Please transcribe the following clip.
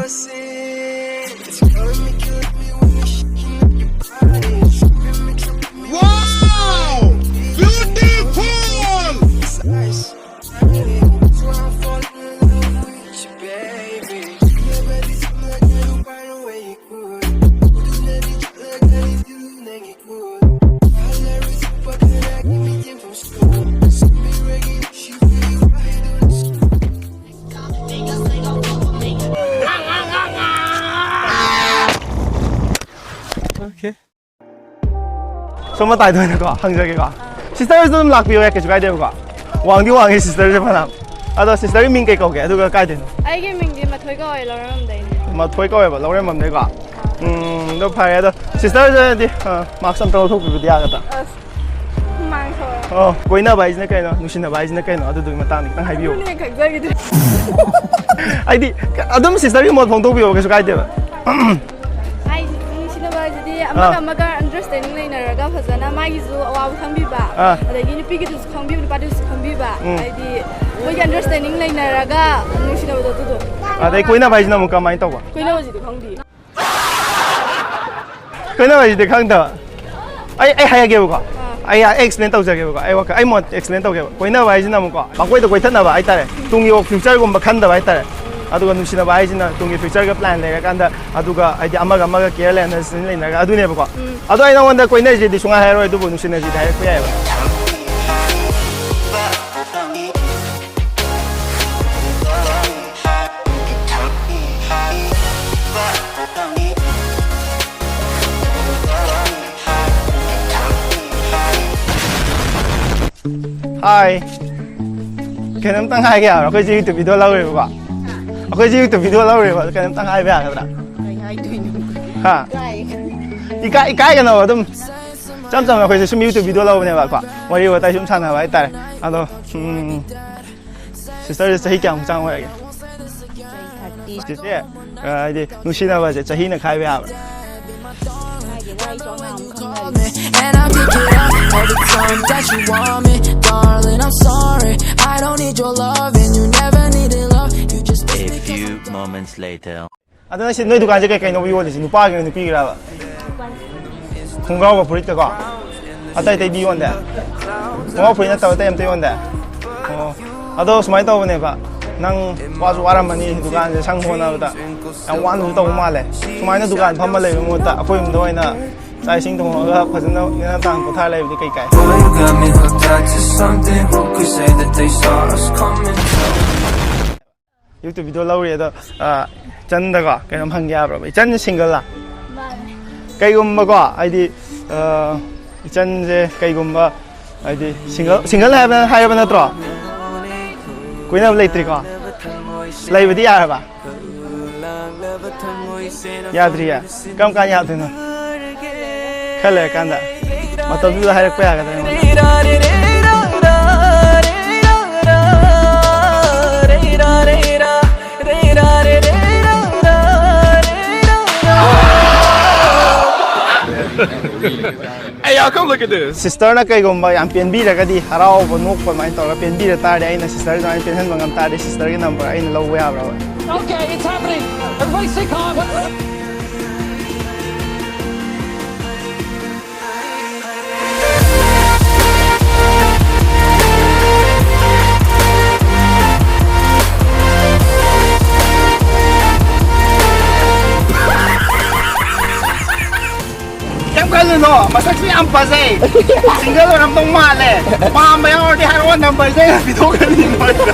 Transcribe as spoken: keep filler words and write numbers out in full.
Wow! Beautiful! Okay. ꯁꯣꯝ ꯃꯇꯥꯏꯗ ꯑꯣꯏꯅꯀꯣ ꯍꯪꯖꯒꯦꯀꯣ꯫ ꯁꯤꯁꯇꯔꯁꯨ ꯑꯗꯨꯝ ꯂꯥꯛꯄꯤꯌꯣ ꯌꯥꯏ, ꯀꯩꯁꯨ ꯀꯥꯏꯗꯦꯕꯀꯣ꯫ ꯋꯥꯡꯗꯤ ꯋꯥꯡꯉꯤ ꯁꯤꯁꯇꯔꯁꯦ ꯐꯅꯌꯥꯝ꯫ ꯑꯗꯣ ꯁꯤꯁꯇꯔꯒꯤ ꯃꯤꯡ ꯀꯩ ꯀꯧꯒꯦ, ꯑꯗꯨꯒ ꯀꯥꯏꯗꯩꯅꯣ? ꯑꯩꯒꯤ ꯃꯤꯡꯗꯤ ꯃꯊꯣꯏ ꯀꯧꯋꯦ, ꯂꯧꯔꯝꯗꯩꯅꯦ꯫ ꯃꯊꯣꯏ ꯀꯧꯋꯦꯕ, ꯂꯧꯔꯦꯝꯕꯝꯗꯩꯀꯣ꯫ ꯎꯝ, ꯑꯗꯣ ꯐꯔꯦ꯫ ꯑꯗꯣ ꯁꯤꯁꯇꯔꯁꯤꯗꯤ ꯃꯥꯛꯁ ꯑꯝꯇ ꯂꯧꯊꯣꯛꯄꯤꯕꯗꯤ ꯌꯥꯒꯗ꯭ꯔꯥ? ꯑꯁ, ꯍꯨꯃꯥꯡ ꯁꯧꯋꯦ꯫ ꯑꯣ, ꯀꯣꯏꯅꯕ ꯍꯥꯏꯁꯤꯅ ꯀꯩꯅꯣ, ꯅꯨꯡꯁꯤꯅꯕ ꯍꯥꯏꯁꯤꯅ ꯀꯩꯅꯣ, ꯑꯗꯨꯗꯨꯒꯤ ꯃꯇꯥꯡꯗ ꯈꯤꯇꯪ ꯍꯥꯏꯕꯤꯌꯨ꯫ ꯑꯗꯨꯅꯦ ꯈꯪꯖꯈꯤꯗ꯭ꯔꯦ꯫ ꯍꯥꯏꯗꯤ ꯑꯗꯨꯝ ꯁꯤꯁꯇꯔꯒꯤ ꯃꯣꯠ ꯐꯣꯡꯗꯣꯛꯄꯤꯌꯣ, ꯀꯩꯁꯨ ꯀꯥꯏꯗꯦꯕ꯫ ꯍꯥꯏꯁꯤꯗꯤ ꯅꯨꯡꯁꯤꯅꯕ ꯍꯥꯏꯁꯤꯗꯤ ꯑꯃꯒ ꯑꯥ꯫ ꯑꯃꯒ ꯑꯟꯗꯔꯁꯇꯦꯟꯗꯤꯡ ꯂꯩꯅꯔꯒ ꯐꯖꯅ ꯃꯥꯒꯤꯁꯨ ꯑꯋꯥꯕ ꯈꯪꯕꯤꯕ, ꯑꯥ꯫ ꯑꯗꯒꯤ ꯅꯨꯄꯤꯒꯤꯗꯨꯁꯨ ꯈꯪꯕꯤꯕ, ꯅꯨꯄꯥꯗꯨꯁꯨ ꯈꯪꯕꯤꯕ, ꯎꯝ꯫ ꯍꯥꯏꯗꯤ ꯃꯣꯏꯒꯤ ꯑꯟꯗꯔꯁꯇꯦꯟꯗꯤꯡ ꯂꯩꯅꯔꯒ ꯅꯨꯡꯁꯤꯅꯕꯗꯣ ꯑꯗꯨꯗꯣ꯫ ꯑꯗꯩ ꯀꯣꯏꯅꯕ ꯍꯥꯏꯁꯤꯅ ꯑꯃꯨꯛ ꯀꯃꯥꯏꯅ ꯇꯧꯕ? ꯀꯣꯏꯅꯕꯁꯤꯗꯤ ꯈꯪꯗꯦ꯫ ꯀꯣꯏꯅꯕ ꯍꯥꯏꯁꯤꯗꯤ ꯈꯪꯗꯕ꯫ ꯑꯩ ꯑꯩ ꯍꯥꯏꯔꯒꯦꯕꯀꯣ꯫ ꯑꯩ ꯑꯩ ꯑꯦꯛꯁꯄ꯭ꯂꯦꯟ ꯇꯧꯖꯒꯦꯕꯀꯣ꯫ ꯑꯩ ꯋꯥꯈꯜ ꯑꯩ ꯃꯣꯠ ꯑꯦꯛꯁꯄ꯭ꯂꯦꯟ ꯇꯧꯒꯦꯕ꯫ ꯀꯣꯏꯅꯕ ꯍꯥꯏꯁꯤꯅ ꯑꯃꯨꯛꯀꯣ ꯄꯪꯀꯣꯏꯗ ꯀꯣꯏꯊꯠꯅꯕ ꯍꯥꯏꯇꯥꯔꯦ꯫ ꯇꯨꯡꯒꯤ ꯐ꯭ꯌꯨꯆꯔꯒꯨꯝꯕ ꯈꯟꯗꯕ ꯍꯥꯏꯇꯥꯔꯦ꯫ ꯑꯗꯨꯒ ꯅꯨꯡꯁꯤꯅꯕ ꯍꯥꯏꯁꯤꯅ ꯇꯨꯡꯒꯤ ꯐ꯭ꯌꯨꯆꯔꯒ ꯄ꯭ꯂꯥꯟ ꯂꯩꯔꯀꯥꯟꯗ, ꯑꯗꯨꯒ ꯍꯥꯏꯗꯤ ꯑꯃꯒ ꯑꯃꯒ ꯀꯦꯌꯔ ꯂꯩꯅ ꯂꯩꯅꯔꯒ ꯑꯗꯨꯅꯦꯕꯀꯣ꯫ ꯑꯗꯣ ꯑꯩ ꯅꯉꯣꯟꯗ ꯀꯣꯏꯅꯁꯤꯗꯤ ꯁꯨꯡꯍꯥꯏ ꯍꯥꯏꯔꯣꯏ, ꯑꯗꯨꯕꯨ ꯅꯨꯡꯁꯤꯅꯁꯤꯗꯤ ꯍꯥꯏꯔꯛꯄ ꯌꯥꯏꯑꯕ꯫ ꯍꯥꯏ꯫ ꯀꯩꯅꯣꯝꯇꯪ ꯍꯥꯏꯒꯦ ꯌꯥꯕ꯭ꯔꯣ? ꯑꯩꯈꯣꯏꯁꯦ ꯌꯨꯇꯨꯕ ꯚꯤꯗꯤꯑꯣ ꯂꯧꯔꯦꯕꯀꯣ꯫ ꯑꯩꯈꯣꯏꯁꯦ ꯌꯨꯇꯨꯕ ꯚꯤꯗꯤꯑꯣ ꯂꯧꯔꯦꯕ꯫ ꯑꯗꯣ ꯀꯩꯅꯣꯝꯇꯪ ꯍꯥꯏꯕ ꯌꯥꯒꯗ꯭ꯔꯥ? ꯀꯩ ꯍꯥꯏꯗꯣꯏꯅꯣ? ꯍꯥ? ꯀꯥꯏ? ꯏꯀꯥꯏ ꯏꯀꯥꯏꯒꯅꯣ꯫ ꯑꯗꯨꯝ ꯏꯆꯝ ꯆꯝꯅ ꯑꯩꯈꯣꯏꯁꯦ ꯁꯨꯝ ꯌꯨꯇꯨꯕ ꯚꯤꯗꯤꯑꯣ ꯂꯧꯕꯅꯦꯕꯀꯣ꯫ ꯋꯥꯔꯤ ꯋꯥꯇꯥꯏ ꯁꯨꯝ ꯁꯥꯟꯅꯕ ꯍꯥꯏꯇꯥꯔꯦ꯫ ꯑꯗꯣ ꯎꯝ, ꯁꯤꯁꯇꯔꯁꯦ ꯆꯍꯤ ꯀꯌꯥꯃꯨꯛ ꯆꯥꯡ ꯑꯣꯏꯔꯒꯦ? ꯆꯤꯆꯦ, ꯑ, ꯍꯥꯏꯗꯤ ꯅꯨꯡꯁꯤꯅꯕꯁꯦ ꯆꯍꯤꯅ ꯈꯥꯏꯕ ꯌꯥꯕ꯭ꯔꯥ? ꯀꯥꯏꯗꯦꯗ, ꯑꯩꯁꯨ ꯑꯉꯥꯡ ꯑꯃ ꯈꯪꯅꯔꯦ꯫ And I pick it up every time that you want me. Darling, I'm sorry. I don't need your love, and you never needed love. You just A few moments. Moments later. ꯑꯗꯣ ꯅꯪ ꯁꯤ ꯅꯣꯏ ꯗꯨꯀꯥꯟꯁꯦ ꯀꯩ ꯀꯩꯅꯣꯕ ꯌꯣꯜꯂꯤꯁꯤ? ꯅꯨꯄꯥꯒꯤꯔꯣ ꯅꯨꯄꯤꯒꯤꯔꯕ? ꯈꯣꯡꯒ꯭ꯔꯥꯎꯒ ꯐꯨꯔꯤꯠꯀꯒꯣ? ꯑꯇꯩ ꯑꯇꯩꯗꯤ ꯌꯣꯟꯗꯦ? ꯈꯣꯡꯒ꯭ꯔꯥꯎ ꯐꯨꯔꯤꯠ ꯅꯠꯇꯕ ꯑꯇꯩ ꯑꯝꯇ ꯌꯣꯟꯗꯦ? ꯑꯣ꯫ ꯑꯗꯣ ꯁꯨꯃꯥꯏꯅ ꯇꯧꯕꯅꯦꯕ, ꯅꯪ ꯋꯥꯁꯨ ꯋꯥꯔꯝꯃꯅꯤ ꯗꯨꯀꯥꯟꯁꯦ ꯁꯪ ꯍꯣꯠꯅꯕꯗ, ꯌꯥꯝ ꯋꯥꯅꯁꯨ ꯇꯧꯕ ꯃꯥꯜꯂꯦ꯫ ꯁꯨꯃꯥꯏꯅ ꯗꯨꯀꯥꯟ ꯐꯝꯃ ꯂꯩꯕ ꯃꯍꯨꯠꯇ ꯑꯩꯈꯣꯏ ꯌꯨꯝꯗ ꯑꯣꯏꯅ ꯆꯥꯛ ꯏꯁꯤꯡ ꯊꯣꯡꯉꯒ ꯐꯖꯅ ꯅꯦꯅꯥ ꯇꯥꯅ ꯄꯣꯊꯥꯔ ꯂꯩꯕꯗꯤ ꯀꯩ ꯀꯥꯏ? Boy, you got me hooked onto something. Who could say that they saw us coming? YouTube video ꯂꯧꯔꯤ ꯑꯗꯣ, ꯑ, ꯏꯆꯟꯗꯀꯣ ꯀꯩꯅꯣꯝ ꯍꯪꯒꯦ ꯌꯥꯕ꯭ꯔꯕ? ꯏꯆꯟꯁꯦ single ꯂꯥ? ꯃꯥꯅꯦ꯫ ꯀꯩꯒꯨꯝꯕꯀꯣ, ꯍꯥꯏꯗꯤ, ꯑ, ꯏꯆꯟꯁꯦ ꯀꯩꯒꯨꯝꯕ, ꯍꯥꯏꯗꯤ single, single ꯍꯥꯏꯕ, ꯍꯥꯏꯔꯕ ꯅꯠꯇ꯭ꯔꯣ? ꯀꯣꯏꯅꯕ ꯂꯩꯇ꯭ꯔꯤꯀꯣ? ꯂꯩꯕꯗꯤ ꯌꯥꯔꯕ? ꯌꯥꯗ꯭ꯔꯤꯌꯦ? ꯀꯔꯝ ꯀꯥꯟ ꯌꯥꯗꯣꯏꯅꯣ? ꯈꯔ ꯂꯩꯔꯀꯥꯟꯗ꯫ ꯃꯇꯝꯗꯨꯗ ꯍꯥꯏꯔꯛꯄ ꯌꯥꯒꯗ꯭ꯔꯥ ꯑꯩꯉꯣꯟꯗ? Hey, y'all, come look at this. Sisterꯅ ꯀꯩꯒꯨꯝꯕ ꯌꯥꯝ ꯄꯦꯟꯕꯤꯔꯒꯗꯤ, ꯍꯔꯥꯎꯕ, ꯅꯣꯛꯄ ꯑꯗꯨꯃꯥꯏꯅ ꯇꯧꯔꯒ ꯄꯦꯟꯕꯤꯔ ꯇꯥꯔꯗꯤ, ꯑꯩꯅ sister ꯑꯗꯨꯃꯥꯏꯅ ꯄꯦꯟꯍꯟꯕ ꯉꯝ ꯇꯥꯔꯗꯤ, sisterꯒꯤ number ꯑꯩꯅ ꯂꯧꯕ ꯌꯥꯕ꯭ꯔꯕ? Okay, it's happening. Everybody stay calm. ꯀꯩꯝ ꯈꯜꯂꯨꯅꯣ, ꯃꯁꯛꯁꯨ ꯌꯥꯝ ꯐꯖꯩ꯫ Single ꯑꯣꯏꯔꯝꯗꯧ ꯃꯥꯜꯂꯦ꯫ ꯄꯥꯝꯕ ꯌꯥꯎꯔꯗꯤ ꯍꯥꯏꯔꯛꯑꯣ, numberꯁꯦ ꯑꯩꯅ ꯄꯤꯊꯣꯛꯀꯅꯤ ꯅꯣꯏꯗ꯫